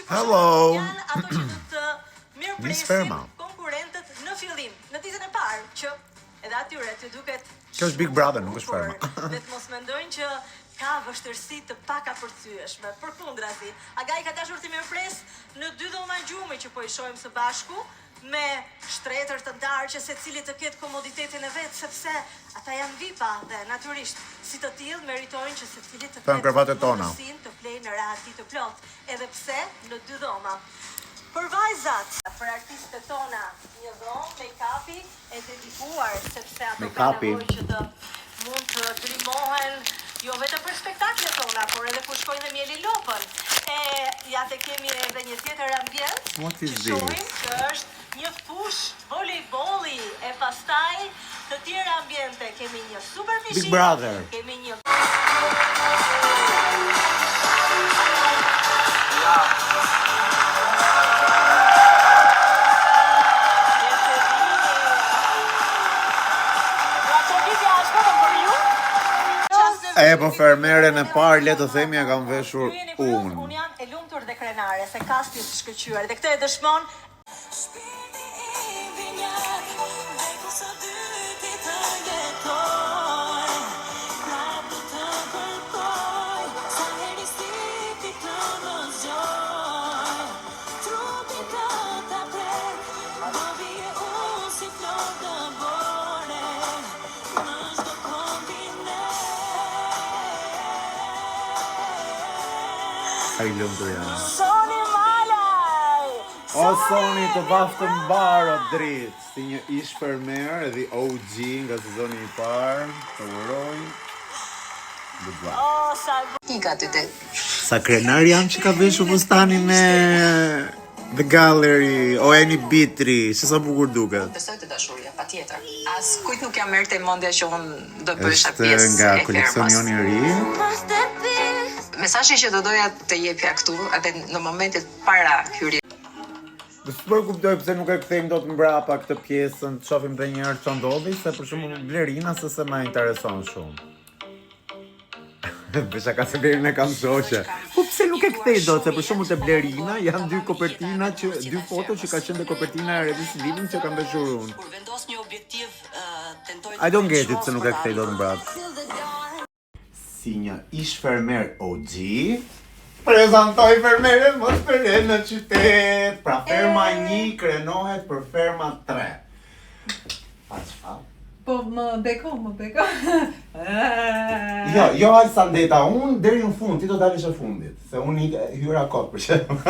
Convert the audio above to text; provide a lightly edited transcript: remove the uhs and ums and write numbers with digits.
Hello. Janë ato që do të Miss mirëpresin Ferma. konkurrentët në fillim, në ditën e parë që edhe atyre t'ju duket Kjo është Big shumë Brother, nuk është bukur Ferma. Dhe të mos mendojnë që ka vështirësi të pakapërcyeshme. Përkundrazi, Agai ka dashur të mirëpres në dy dhoma gjumi që po i shohim së bashku me shtretër të ndarë që secili të ketë komoditetin e vet, sepse ata janë vipa dhe natyrisht si të tillë meritojnë që secili të Këto janë ketë krevatet tona. mundësinë të flejë në rehati të plotë, edhe pse në dy dhoma. Për vajzat, për artistët tona, një dhomë make-upi e dedikuar sepse ato kanë Make-upi. nevojë që të mund të grimohen jo vetëm për spektaklet tona, por edhe kur shkojnë dhe mjelin lopën. E ja te kemi edhe një tjetër ambient What is që shohim this? që është një fush volejbolli e pastaj të tjera ambiente. Kemi një super Big pishinë, Brother. kemi një E po fermeren e parë le të themi e kam veshur Ju jeni kurioz, unë. unë jam e lumtur dhe krenare se kasti është shkëlqyer dhe këtë e dëshmon Shpirti im binjak, dhe ku së dyti të jetoj, prap do të kërkoj, sa herë instinkti të më zgjoj. Trupi të ta prek, do vije unë si flor dëbore, në çdo kontinent. Sa i lumtur jam. Soni Malaj! O Soni të baftë mbarë o dritë, si një ish fermer edhe OG nga sezoni i parë, të uroj. Good luck. O, sa e Pika aty te Sa krenar jam që ka veshur fustanin e The Gallery, o Eni Bitri, se sa bukur duket. Besoj të dashuria, patjetër. As kujt nuk ja merrte mendja që unë do bëhesha Është pjesë nga e koleksioni fermës. jonë i ri. Mesazhi që do doja të jepja këtu, edhe në momentet para hyrjes S'po e kuptoj pse nuk e kthejmë dot mbrapa këtë pjesën, të shohim edhe një herë ç'o ndodhi, se për shembull Blerina se se më intereson shumë. Besha ka se Blerina kam shoqe. Po pse nuk e kthej dot, se për shembull te Blerina janë dy kopertina që dy foto që ka qenë te kopertina e revistës Living që kam veshur unë. Kur vendos një objektiv, tentoj I don't get it se nuk e kthej dot mbrapa. Si një ish fermer OG, prezantoj fermeren më të re në qytet. Pra ferma 1 krenohet për ferma 3. Pa çfarë? Po më beko, më beko. Jo, jo aq sa ndeta unë deri në fund, ti do dalësh e fundit, se unë i hyra kot për shembull.